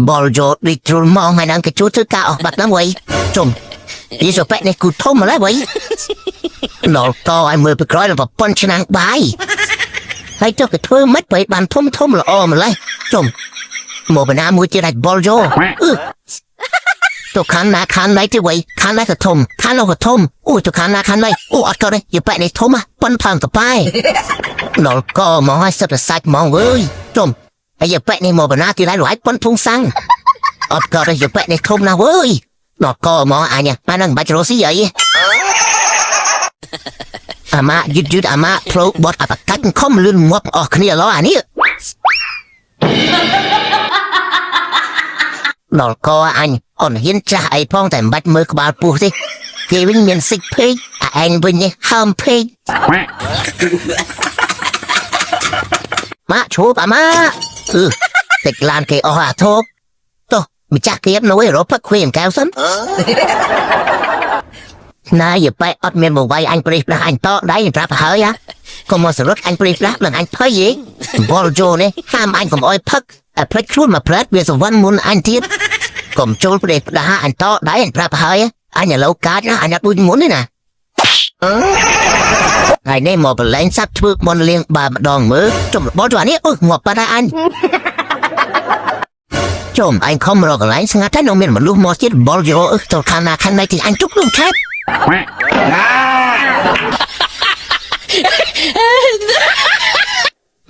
បលយោដូចជ្រុលមកថ្ងៃហ្នឹងគេជួធ្វើការអស់បាត់ហ្នឹងវ៉ៃជុំយីសូប៉ែនេះគូធំម្ល៉េះវ៉ៃដល់តឲ្យមើលពីក្រោយដល់ប្រពន្ធឆ្នាំងបាយហើយចុះគេធ្វើមិនបើបានធំធំល្អម្ល៉េះជុំមកបណ្ណាមួយទៀតអាចបលយោអឺទៅខាងណាខាងណៃទេវ៉ៃខាងណាក៏ធំខាងនោះក៏ធំអូទៅខាងណាខាងណៃអូអត់ក៏ទេយីប៉ែនេះធំប៉ុនផាំងតប៉ែដល់កមកឲ្យសិតតែសាច់ហ្មងវើយជុំហើយយីប៉ែនេះមកបណ្ណាទៀតហើយរយប៉ុនធុងសាំងអត់ក៏ទេយីប៉ែនេះធំណាស់វើយដល់កមកអញអាហ្នឹងមិនបាច់រស់ស៊ីអីអាម៉ាយឺតយឺតអាម៉ាផ្លូវបត់អបកាច់ខំលឿនងាប់អស់គ្នាឡោអានេះដល់កអញអូនហ៊ានចាស់អីផងតែមិនបាច់មើលក្បាលពោះទេគេវិញមានសិចពេកអាឯងវិញនេះហើមពេកម៉ាក់ឈប់អាម៉ាអឺតិចឡានគេអស់អាធោកតោះម្ចាស់គេនៅឯរកផឹកខ្វៀមកែវសិនណាយបែអត់មានមកវាយអញព្រេះផ្លាស់អញតដៃប្រាប់ហើយហ៎កុំមកសរុតអញព្រេះផ្លាស់នឹងអញភ័យហីបលជោនេះហាមអញកុំអោយផឹកតែផ្លេចខ្លួនមកផ្លែតវាសវណ្ណមុនអញទៀតកុំចូលព្រេះផ្ដាស់អញតដៃអញប្រាប់ហើយអញឥឡូវកាចណាអញអត់ដូចមុនទេណាថ្ងៃនេះមកបលែងសัตว์ធ្វើមុនលៀងបើម្ដងមើលចំរបល់ជនេះអឺងាប់បាត់ហើយអញជុំអញខំរកកន្លែងស្ងាត់តែនៅមានមនុស្សមកទៀតបលយោអឺទៅខាងណាខាងណៃទីអញជុកលំឆេប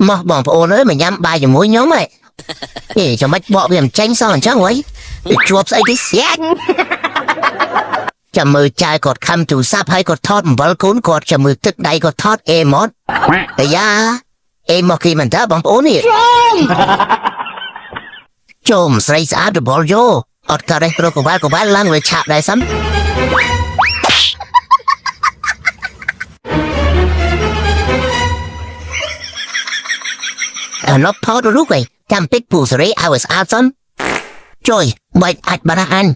មកបងប្អូនអើយមកញ៉ាំបាយជាមួយខ្ញុំហ៎អេចាំមិនបកវាមិនចេញសោះអញ្ចឹងហីជួបស្អីទីស្យាច់ចាំមើលចាយគាត់ខំទូរស័ព្ទហើយគាត់ថតអំបិលកូនគាត់ចាំមើលទឹកដៃគាត់ថតអេម៉ត់អាយ៉ាអេមកគេមិនតើបងប្អូននេះជុំស្រីស្អាតរបល់យោអត់កើតទេរកកវ៉ាល់កវ៉ាល់ឡើងលើឆាបដែរសិនអនុផតរូបឯចាំពេកពូសេរីឲ្យស្អាតសិនជួយបាច់អាចបារអាន